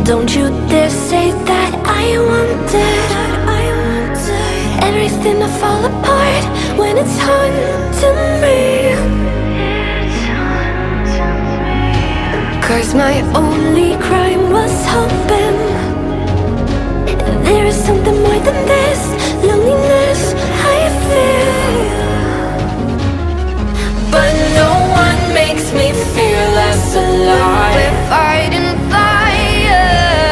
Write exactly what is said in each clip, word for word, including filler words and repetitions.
Don't you dare say that I wanted everything to fall apart when it's haunting me. Cause my only crime was hoping there is something more than this loneliness I feel. But no one makes me feel less alive. We're fighting fire.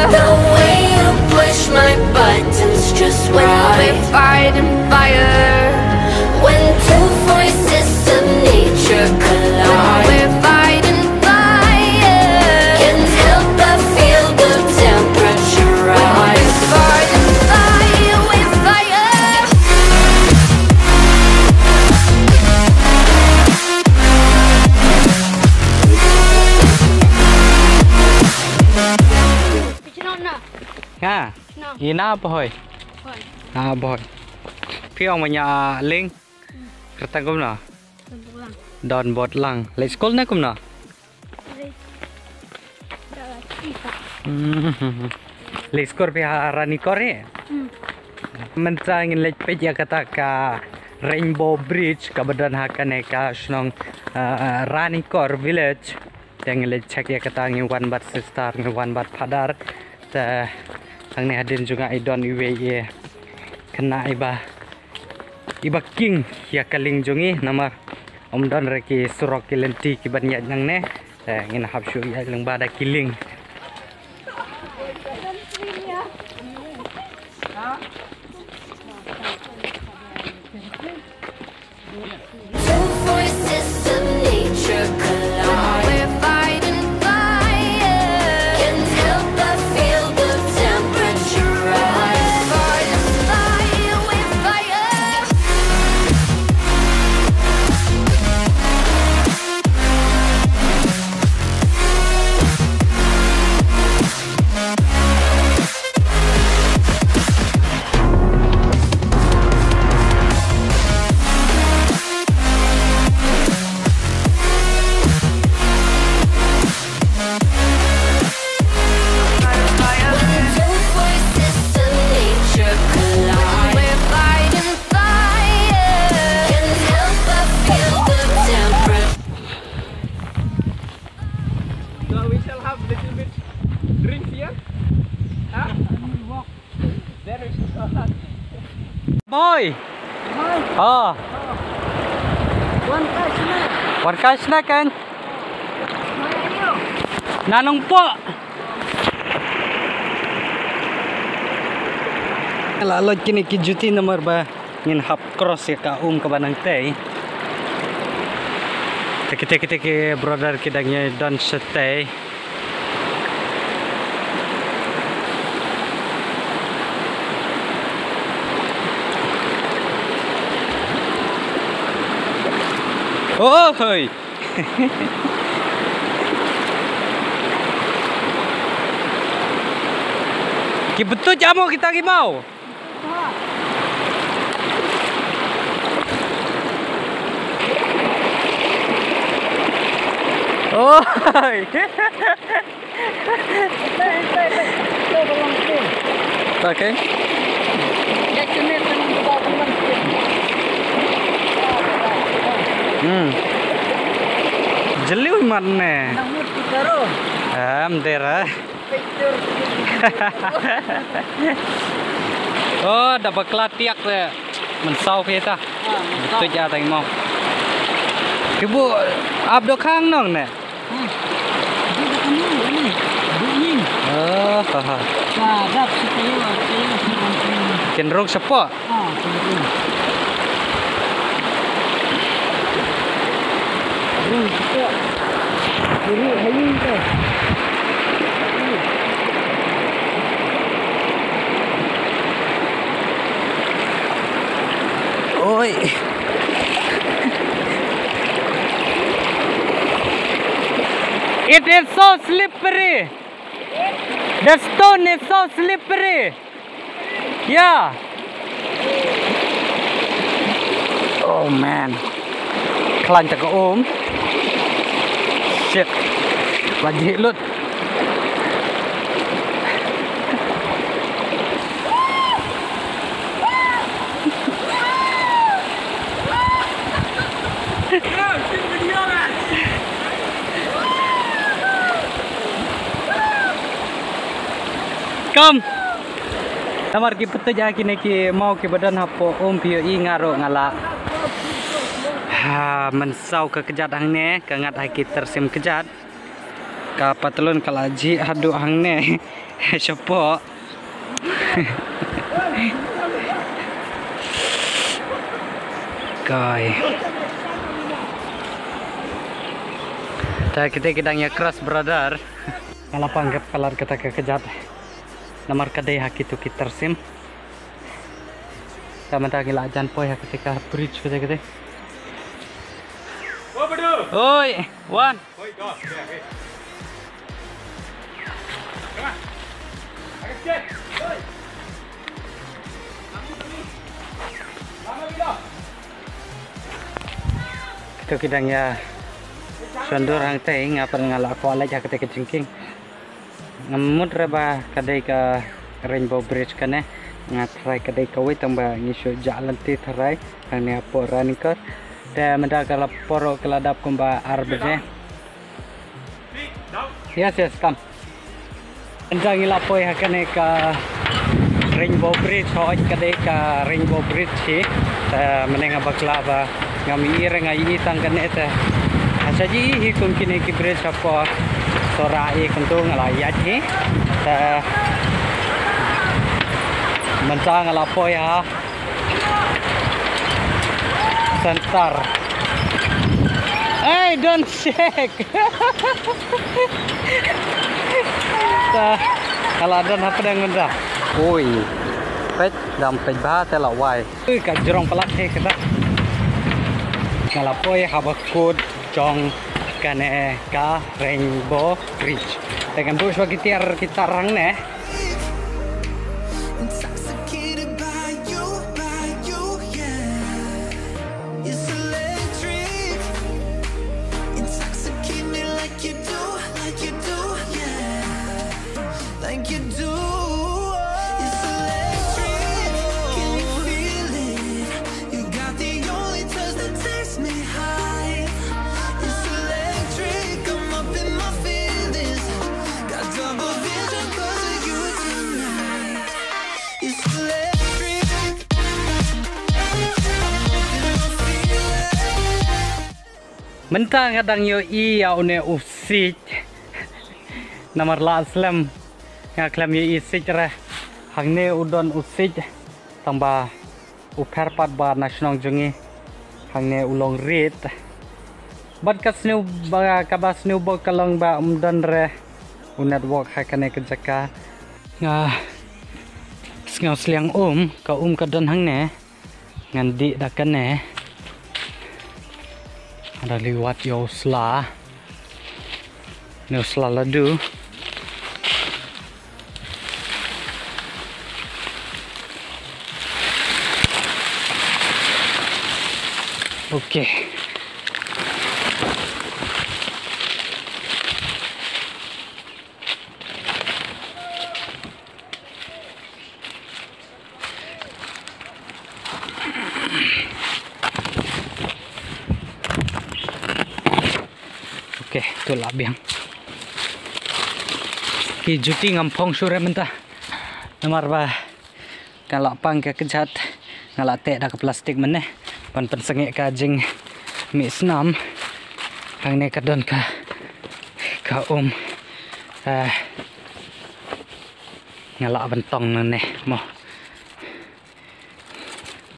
The way you push my buttons just right. We're fighting fire. When two voices of nature collide. We're fighting fire. Can't help but feel the temperature rise. We're fighting fire. We're fire. Nga. Ina boy. Boy. Ah, boy. Phi ong manya ling. Kyrteng kumno? Don Botlang. Don Botlang. Leit skul ne kumno? Leit. Hmm. Leit skul phi ha Ranikor hi. Hmm. Mynta ngin leit peit ïa kata ka Rainbow Bridge kaba don ha kane ka shnong, ah, Ranikor Village. Te ngi leit check ïa kata, ngi wan bad sister, ngi wan bad father. Te hangne hadien jong nga i don iwei i khynnah iba, iba king ïa ka lieng jong i namar ym don re ki surok ki lynti kiban ïaid nangne. Te ngin hap shu ïaid lyngba da ki lieng. Two voices of nature collide. We're fighting fire. Can't help but feel the temperature rise. Fire, fire, we're fire. So we shall have little bit drinks here. Huh? Boy. Boy. Oh. Wan kai sna. Wan kai sna kan. Na Nongpoh. La loj kine ki juti namar ba ngin hap cross ïa ka um kaba nangtei. Te kita kita ki brother ki dang ïa don shatei. Oh, hoi. Ki betul jamo kita ki mau. Oh. Okay. Hmm. Jylliew mat ne. Em dera. Oh, da bakla tiak de. Mynsaw phi ta. Mynsaw. Tu ja tang mo. Ki bu ap do khang nong ne. Hmm. Di da kanu ni. Di ni. Oh, ha ha. Ka dap si kayu, kayu si kayu. Kin rung sepo. Ah, kin rung. Rung sepo. Rung hayung ka. Oi. It is so slippery. The stone is so slippery. Yeah. Oh man. Khlaiñ ta ka um. Shit. Ba jhieh lut. Kam. Namar ki pynthut ha kine ki maw kiba don hapoh um, phi ïohi, nga ruh nga la, ha, mynsaw ka kjat hangne, ka ngat ha ki tyrsim kjat. Ka patlun ka la jhieh haduh hangne. Shapoh. Kai. Ta kite ki dang ïa cross, brother. Nga la pang ka palat kata ka kjat. Namar ka dei ha kitu ki tyrsim. Ta mynta ngi la jan poi ha kata ka bridge kata kata. Oi, wan. Kitu ki dang ïa shon dur hangtei, nga pat nga la kwah leit ha kata ka jingkieng. Nga mut re ba ka dei ka Rainbow Bridge kane. Nga tharai ka dei kawei, tang ba ngi shu jah lynti tharai hangne hapoh Ranikor. Te mynta ka la por ruh ka la dap kumba ar baje. Yes, yes, kam. Mynta ngi la poi ha kane ka Rainbow Bridge, hooid ka dei ka Rainbow Bridge hi. Te mynne nga bakla ba ngam ïohi re, nga ïohi tang kane te. Hashwa ïohi hi kum kine ki bridge hapoh Sohra, i kumtu nga la ïaid hi. Te mynta nga la poi ha Center. Hey, don't shake. Ta, ka la don hapdeng mynta. Ui. Peit, dang peit bha te la wai. Ui, ka jrong palat hi kata. Nga la poi ha ba kut jong kane ka Rainbow Bridge. Te ngan buh shuwa ki tiar ki tar hangne. Intoxicated by you, by you, yeah. It's electric. Intoxicate me like you do, like you do, yeah. Like you do. It's electric. Can you feel it? You got the only touch that takes me high. It's electric. I'm up in my feelings. Got double vision 'cause of you tonight. It's electric. I'm up in my feelings. Mynta nga dang ïohi ïa une u siej. Namar la slem nga khlem ïohi siej re. Hangne u don u siej. Tang ba u pher pat ba na shnong jong ngi. Hangne u long rit. Bad ka sniew ba, kaba sniew bok ka long ba um don re u network ha kane ka jaka. Nga sngew sliang um, ka um ka don hangne. Ngan dih da kane. Nga da liwat ïa u sla. Une u sla ladu. Okay. Okay, to lah biang. Ki juti ngam phong shuh re mynta. Namar ba nga la pang ka kjat, nga la teh da ka plastik mynne. Ban pynsangeh ka jingmih snam. Hangne ka don ka, ka um. Ah, nga la ban tong nangne mo.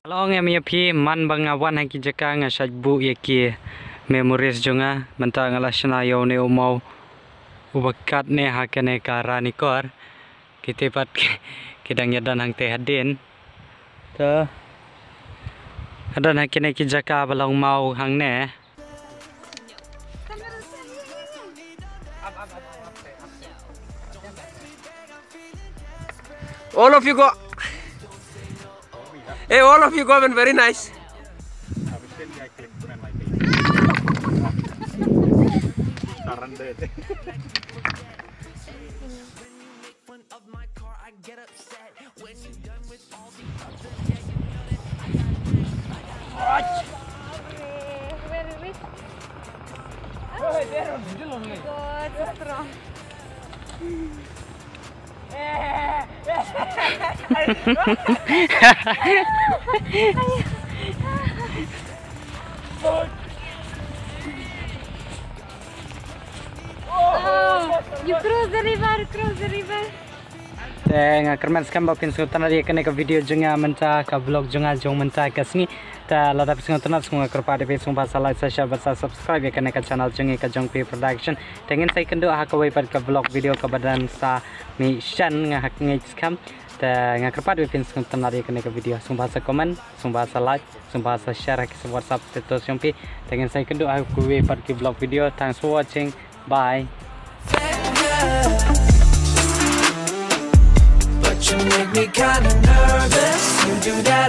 Nga la ong ïa me ïa phi, man ba nga wan ha ki jaka nga shait buh ïa ki memories jong nga. Mynta nga la shna ïa une u maw uba kat ne ha kane ka Ranikor. Kite pat ki, ki dang ïa don hangte hadien. Te ka don ha kine ki jaka ba long maw hangne. All of you go. Hey, all of you go and very nice. Where is it? God, so strong. Oh, you cross the river, cross the river. Te nga kyrmen skhem ba phin sngewtynnad ïa kane ka video jong nga mynta, ka vlog jong nga jong mynta ka sngi. Te lada phi sngewtynnad, sngewbha kyrpad ïa phi, sngewbha sa like, sa share bad sa subscribe ïa kane ka channel jong ngi ka Jong P Production. Te ngin sa ïakynduh ha kawei pat ka vlog video kaba dang sa mih shen, nga ha ngeit skhem. Te nga kyrpad ïa phi, sngewtynnad ïa kane ka video, sngewbha sa comment, sngewbha sa like, sngewbha sa share ha ki WhatsApp status jong phi. Te ngin sa ïakynduh ha kawei pat ki vlog video. Thanks for watching. Bye. But you make me kinda nervous. You do that